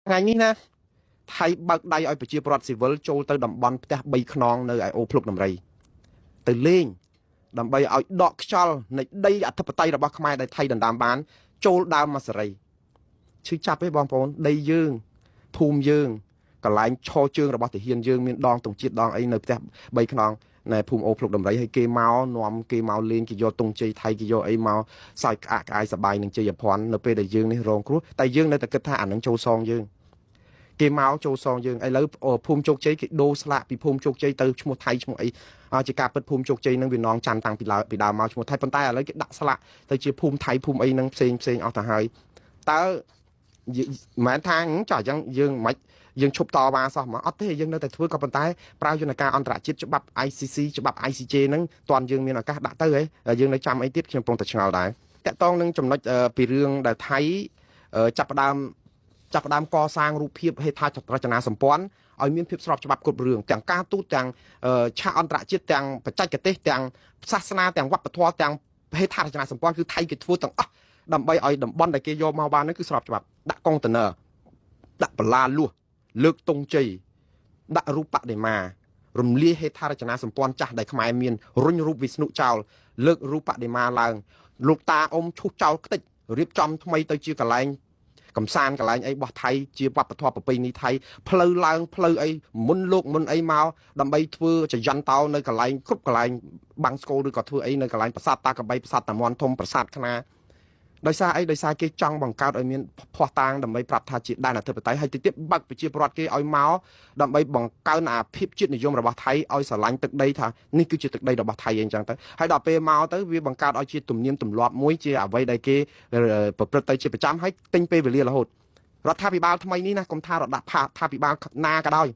ថ្ងៃនេះណាថៃបើកដៃឲ្យប្រជាពលរដ្ឋស៊ីវិលចូលទៅតំបន់ផ្ទះ3ខ្នងនៅឯអូភ្លុកដំរីទៅលេងដើម្បីឲ្យដកខ្យល់នៃដីអធិបតេយ្យរបស់ខ្មែរដែលថៃដណ្ដើមបានចូលដើមមកសេរីឈឺចាប់ទេបងប្អូនដីយើងភូមិយើងកន្លែងឈរជើងរបស់ទាហានយើងមានដងទង់ជាតិដងអីនៅផ្ទះ3ខ្នងនៅភូមិអូភ្លុកដំរីហើយគេមកនាំគេមកលេងគេយកទង់ជ័យថៃគេយកអីមកសើចក្អាកក្អាយសបាយនឹងជ័យភ័ណ្ឌនៅពេលដែលយើងនេះរងគ្រោះតែយើងនៅតែគិតថាអានឹងចូលសងយើងគេមកចូលសងយើងឥឡូវភូមិជោគជ័យគេដូរស្លាកពីភូមិជោគជ័យទៅឈ្មោះថៃឈ្មោះអីជាការពិតភូមិជោគជ័យនឹងវានងចាំតាំងពីឡើយពីដើមមកឈ្មោះថៃប៉ុន្តែឥឡូវគេដាក់ស្លាកទៅជាភូមិថៃភូមិអីនឹងផ្សេងផ្សេងអស់ទៅហើយតើមិនមែនថាចោះអញ្ចឹងយើងមិនយើងឈប់តវ៉ាសោះមកអត់ទេយើងនៅតែធ្វើក៏ប៉ុន្តែប្រើយន្តការអន្តរជាតិច្បាប់ ICC ច្បាប់ ICJ ហ្នឹងតាន់យើងមានឱកាសដាក់ទៅហ៎យើងនៅចាំអីទៀតខ្ញុំកំពុងតែឆ្ងល់ដែរតកតងនឹងចំណុចពីរឿងដែលថៃចាប់ផ្ដើមកសាងរូបភាពហេដ្ឋារចនាសម្ព័ន្ធឲ្យមានភាពស្របច្បាប់គ្រប់រឿងទាំងការទូតទាំងឆាកអន្តរជាតិទាំងបច្ចេកទេសទាំងសាសនាទាំងវប្បធម៌ទាំងហេដ្ឋារចនាសម្ព័ន្ធគឺថៃគេធ្វើទាំងអស់ដើម្បីឲ្យតំបន់ដែលគេយកមកបាននោះគឺស្របច្បាប់ដាក់កុងតឺន័រដាក់បន្លាលួសលើកទង់ជ័យដាក់រូបបដិមារំលាយហេដ្ឋារចនាសម្ព័ន្ធចាស់ដែលខ្មែរមានរុញរូបវិស្ណុចោលលើករូបបដិមាឡើងលោកតាអ៊ំឈុះចោលខ្ទេចរៀបចំថ្មីទៅជាកន្លែងកំសាន្តកន្លែងអីរបស់ថៃជាវប្បធម៌ប្រពៃណីថៃផ្លូវឡើងផ្លូវអីមុនលោកមុនអីមកដើម្បីធ្វើចយន្តោនៅកន្លែងគ្រប់កន្លែងបាំងស្គលឬក៏ធ្វើអីនៅកន្លែងប្រាសាទតាកបីប្រាសាទតាមាន់ធំប្រាសាទខ្នាដោយសារអីដោយសារគេចង់បង្កើតឲ្យមានភ័ស្តុតាងដើម្បីប្រាប់ថាជាដែនអធិបតេយ្យហើយទៅទៀតបើកប្រជាពលរដ្ឋគេឲ្យមកដើម្បីបង្កើនអាភាពជាតិនិយមរបស់ថៃឲ្យស្រឡាញ់ទឹកដីថានេះគឺជាទឹកដីរបស់ថៃអីចឹងទៅហើយដល់ពេលមកទៅវាបង្កើតឲ្យជាទំនៀមទម្លាប់មួយជាអ្វីដែលគេប្រព្រឹត្តទៅជាប្រចាំហើយទិញពេលវេលារហូតរដ្ឋាភិបាលថ្មីនេះណាកុំថារដ្ឋាភិបាលណាក៏ដោយ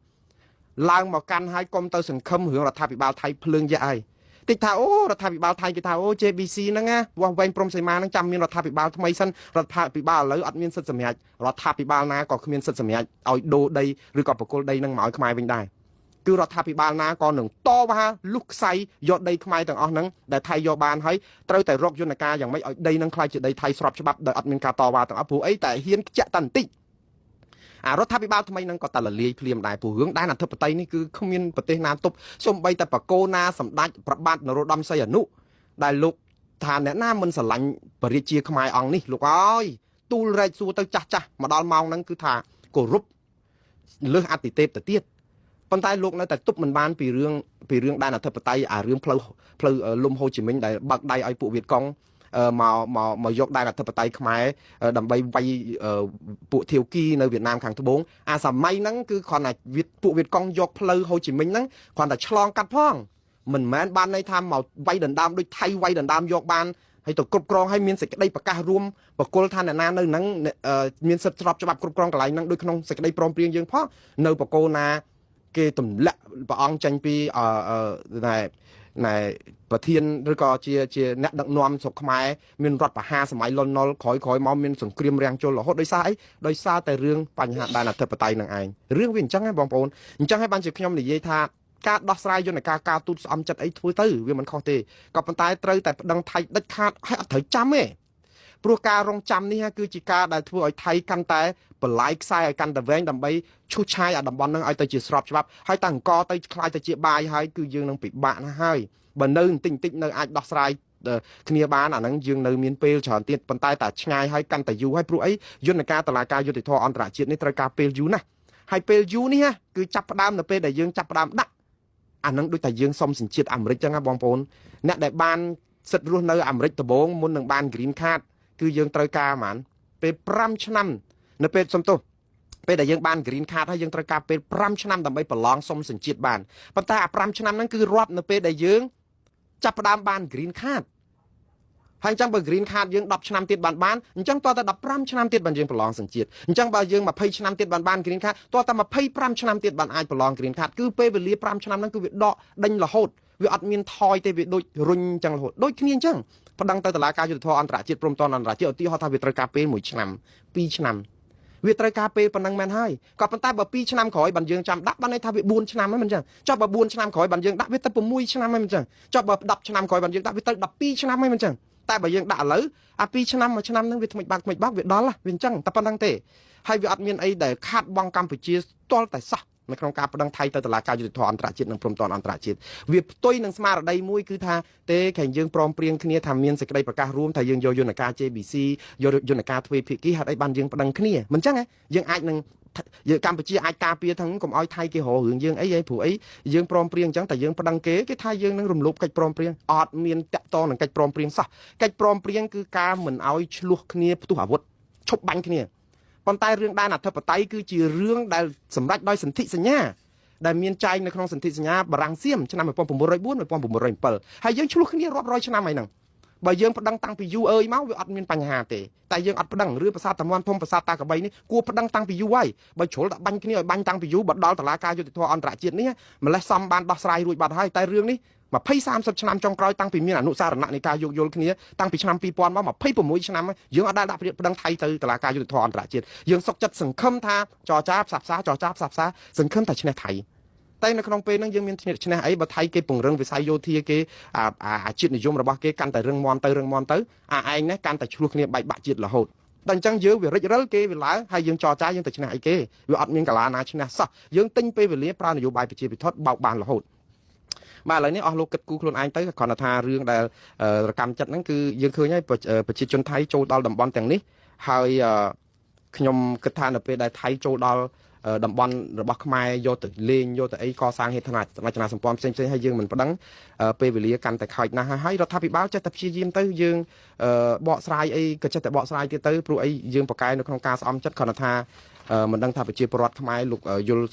ឡើងមកកាន់ហើយកុំទៅសង្ឃឹមរឿងរដ្ឋាភិបាលថៃភ្លើងយៈហើយតិចថាអូរដ្ឋាភិបាលថៃគេថាអូ JBC ហ្នឹងណាវាស់វែងព្រំសីមាហ្នឹងចាំមានរដ្ឋាភិបាលថ្មីសិនរដ្ឋាភិបាលឥឡូវអត់មានសិទ្ធិសម្រេចរដ្ឋាភិបាលណាក៏គ្មានសិទ្ធិសម្រេចឲ្យដូរដីឬក៏ប្រគល់ដីហ្នឹងមកឲ្យខ្មែរវិញដែរគឺរដ្ឋាភិបាលណាក៏នឹងតវ៉ាលុះខ្សៃយកដីខ្មែរទាំងអស់ហ្នឹងដែលថៃយកបានហើយត្រូវតែរកយន្តការយ៉ាងម៉េចឲ្យដីហ្នឹងក្លាយជាដីថៃស្របច្បាប់ដោយអត់មានការតវ៉ាទាំងអស់ព្រោះអីតែហ៊ានខ្ជាក់តែបន្តិចអារដ្ឋាភិបាលថ្មីហ្នឹងក៏តែលលាយភ្លាមដែរព្រោះរឿងដែនអធិបតេយ្យនេះគឺគ្មានប្រទេសណាទប់សំបីតែបកគោណាសម្ដេចប្របាទនរោត្តមសីហនុដែលលោកថាអ្នកណាមិនស្រឡាញ់បរិជាខ្មែរអង្គនេះលោកអើយទូលរែកសួរទៅចាស់ចាស់មកដល់ម៉ោងហ្នឹងគឺថាគោរពលើសអតិទេពទៅទៀតប៉ុន្តែលោកនៅតែទប់មិនបានពីរឿងដែនអធិបតេយ្យអារឿងផ្លូវលំហូជីមិញដែលបើកដៃឲ្យពួកវៀតកុងមកមកមកយកដែនអធិបតេយ្យខ្មែរដើម្បីវាយពួកធាវគីនៅវៀតណាមខាងត្បូងអាសម័យហ្នឹងគឺគ្រាន់តែពួកវៀតកុងយកផ្លូវហូជីមិញហ្នឹងគ្រាន់តែឆ្លងកាត់ផងមិនមែនបានន័យថាមកវាយដណ្ដើមដូចថៃវាយដណ្ដើមយកបានហើយទៅគ្រប់គ្រងឲ្យមានសេចក្តីប្រកាសរួមបកគលថាអ្នកណានៅហ្នឹងមានសិទ្ធិស្របច្បាប់គ្រប់គ្រងកន្លែងហ្នឹងដូចក្នុងសេចក្តីព្រមព្រៀងយើងផងនៅបកគោណាគេទម្លាក់ព្រះអង្គចេញពីណែប្រធានឬក៏ជាអ្នកដឹកនាំស្រុកខ្មែរមានរដ្ឋបហាសម័យលន់នល់ក្រោយមកមានសង្គ្រាមរាំងជលរហូតដោយសារអីដោយសារតែរឿងបញ្ហាដែនអធិបតេយ្យនឹងឯងរឿងវាអញ្ចឹងហ៎បងប្អូនអញ្ចឹងហើយបានជាខ្ញុំនិយាយថាការដោះស្រាយយន្តការការទូតស្អំចិត្តអីធ្វើទៅវាមិនខុសទេក៏ប៉ុន្តែត្រូវតែប្តឹងថៃដាច់ខាតហើយអត់ត្រូវចាំទេព្រោះការរងចាំនេះគឺជាការដែលធ្វើឲ្យថៃកាន់តែបន្លាយខ្សែឲ្យកាន់តែវែងដើម្បីឈូសឆាយអាតំបន់ហ្នឹងឲ្យទៅជាស្របច្បាប់ហើយតាអង្គទៅខ្លាយទៅជាបាយហើយគឺយើងនឹងពិបាកណាស់ហើយបើនៅបន្តិចបន្តិចនៅអាចដោះស្រាយគ្នាបានអាហ្នឹងយើងនៅមានពេលច្រើនទៀតប៉ុន្តែតែឆ្ងាយហើយកាន់តែយូរហើយព្រោះអីយន្តការតឡាការយុត្តិធម៌អន្តរជាតិនេះត្រូវការពេលយូរណាស់ហើយពេលយូរនេះគឺចាប់ផ្ដើមនៅពេលដែលយើងចាប់ផ្ដើមដាក់អាហ្នឹងដូចតែយើងសុំសញ្ជាតិអាមេរិកចឹងណាបងប្អូនអ្នកដែលបានសិទ្ធិរស់នៅអាមេរិកដំបូងមុននឹងបាន Green Card គឺយើងត្រូវការហ្មងពេល5ឆ្នាំនៅពេលសុំទោសពេលដែលយើងបាន Green Card ហើយយើងត្រូវការពេល5ឆ្នាំដើម្បីប្រឡងសុំសញ្ជាតិបានប៉ុន្តែអា5ឆ្នាំហ្នឹងគឺរាប់នៅពេលដែលយើងចាប់ផ្ដើមបាន Green Card ហើយអញ្ចឹងបើ Green Card យើង10ឆ្នាំទៀតបានអញ្ចឹងតើតែ15ឆ្នាំទៀតបានយើងប្រឡងសញ្ជាតិអញ្ចឹងបើយើង20ឆ្នាំទៀតបាន Green Card តើតែ25ឆ្នាំទៀតបានអាចប្រឡង Green Card គឺពេលវេលា5ឆ្នាំហ្នឹងគឺវាដកដេញរហូតវាអត់មានថយទេវាដូចរុញអញ្ចឹងរហូតដូចគ្នាអញ្ចឹងប្តឹងទៅតុលាការយុត្តិធម៌អន្តរជាតិព្រមតនអន្តរជាតិឧទាហរណ៍ថាវាត្រូវការពេល1ឆ្នាំ2ឆ្នាំវាត្រូវការពេលប៉ុណ្ណឹងមែនហើយក៏ប៉ុន្តែបើ2ឆ្នាំក្រោយបានយើងចាំដាក់បានន័យថាវា4ឆ្នាំហ្នឹងមិនអញ្ចឹងចុះបើ4ឆ្នាំក្រោយបានយើងដាក់វាទៅ6ឆ្នាំហ្នឹងមិនអញ្ចឹងចុះបើ10ឆ្នាំក្រោយបានយើងដាក់វាទៅ12ឆ្នាំហ្នឹងមិនអញ្ចឹងតែបើយើងដាក់ឥឡូវអា2ឆ្នាំ1ឆ្នាំហ្នឹងវាថ្មិចបាក់ថ្មិចបាក់វាដល់វាអញ្ចឹងតែប៉ុណ្្នឹងទេ ហើយវាអត់មានអីដែលខាតបង់កម្ពុជាទាល់តែសោះនៅក្នុងការប្តឹងថៃទៅតុលាការយុត្តិធម៌អន្តរជាតិនិងព្រំប្រទល់អន្តរជាតិវាផ្ទុយនឹងស្មារតីមួយគឺថាទេខាងយើងព្រមព្រៀងគ្នាថាមានសេចក្តីប្រកាសរួមថាយើងយកយន្តការ JBC យកយន្តការទ្វេភាគីហេតុអីបានយើងប្តឹងគ្នាមិនចឹងហ៎យើងអាចនឹងយើងកម្ពុជាអាចការពារថាកុំឲ្យថៃគេរករឿងយើងអីហីព្រោះអីយើងព្រមព្រៀងអញ្ចឹងតែយើងប្តឹងគេគេថាយើងនឹងរំលោភកិច្ចព្រមព្រៀងអត់មានតាក់ទងនឹងកិច្ចព្រមព្រៀងសោះកិច្ចព្រមព្រៀងគឺការមិនឲ្យឆ្លោះគ្នាផ្ទុះអាវុធឈប់បាញ់គ្នាប៉ុន្តែរឿងដែនអធិបតេយ្យគឺជារឿងដែលសម្រេចដោយសន្ធិសញ្ញាដែលមានចែងនៅក្នុងសន្ធិសញ្ញាបារាំងសៀមឆ្នាំ1904 1907ហើយយើងឆ្លោះគ្នារាប់រយឆ្នាំហើយហ្នឹងបើយើងប្តឹងតាំងពីយូរអើយមកវាអត់មានបញ្ហាទេតែយើងអត់ប្តឹងរឿងប្រាសាទតាមាន់ធំប្រាសាទតាក្របីនេះគួរប្តឹងតាំងពីយូរហើយបើជ្រុលដាក់បាញ់គ្នាឲ្យបាញ់តាំងពីយូរបើដល់តុលាការយុត្តិធម៌អន្តរជាតិនេះម្លេះសំបានដោះស្រាយរួចបាត់ហើយតែរឿងនេះ20 30ឆ្នាំចុងក្រោយតាំងពីមានអនុសារណៈនៃការយោគយល់គ្នាតាំងពីឆ្នាំ2000មក26ឆ្នាំយើងអត់ដែលដាក់ប្តឹងថៃទៅតុលាការយុត្តិធម៌អន្តរជាតិយើងសុកចិត្តសង្ឃឹមថាចរចាផ្សះផ្សាចរចាផ្សះផ្សាសង្ឃឹមថាឈ្នះថៃតែនៅក្នុងពេលហ្នឹងយើងមានឈ្នះឈ្នះអីបើថៃគេពង្រឹងវិស័យយោធាគេអាអាជាតិនិយមរបស់គេកាន់តែរឹងមាំទៅរឹងមាំទៅអាឯងនេះកាន់តែឆ្លោះគ្នាបែកបាក់ជាតិរហូតដល់អញ្ចឹងយើងវារិចរិលគេវាឡើងហើយយើងចរចាយើងទៅឈ្នះអីគេវាអត់មានកលាណាឈ្នះសោះយើងទិញពេលវេលាប្រើនយោបាយប្រជាពិធបោកបានរហូតបាទឥឡូវនេះអស់លោកគិតគូរខ្លួនឯងទៅគ្រាន់តែថារឿងដែលរកម្មចិត្តហ្នឹងគឺយើងឃើញហើយប្រជាជនថៃចូលដល់តំបន់ទាំងនេះហើយខ្ញុំគិតថានៅពេលដែលថៃចូលដល់តំបន់របស់ខ្មែរយកទៅលេងយកទៅអីកសាងហេដ្ឋារចនាសម្ព័ន្ធផ្សេងៗហើយយើងមិនប្តឹងពេលវេលាកាន់តែខើចណាស់ហើយរដ្ឋាភិបាលចេះតែព្យាយាមទៅយើងបកស្រាយអីក៏ចេះតែបកស្រាយទៀតទៅព្រោះអីយើងប្រកែនៅក្នុងការស្អំចិត្តគ្រាន់តែថាមិនដឹងថាប្រជាពលរដ្ឋខ្មែរលោកយល់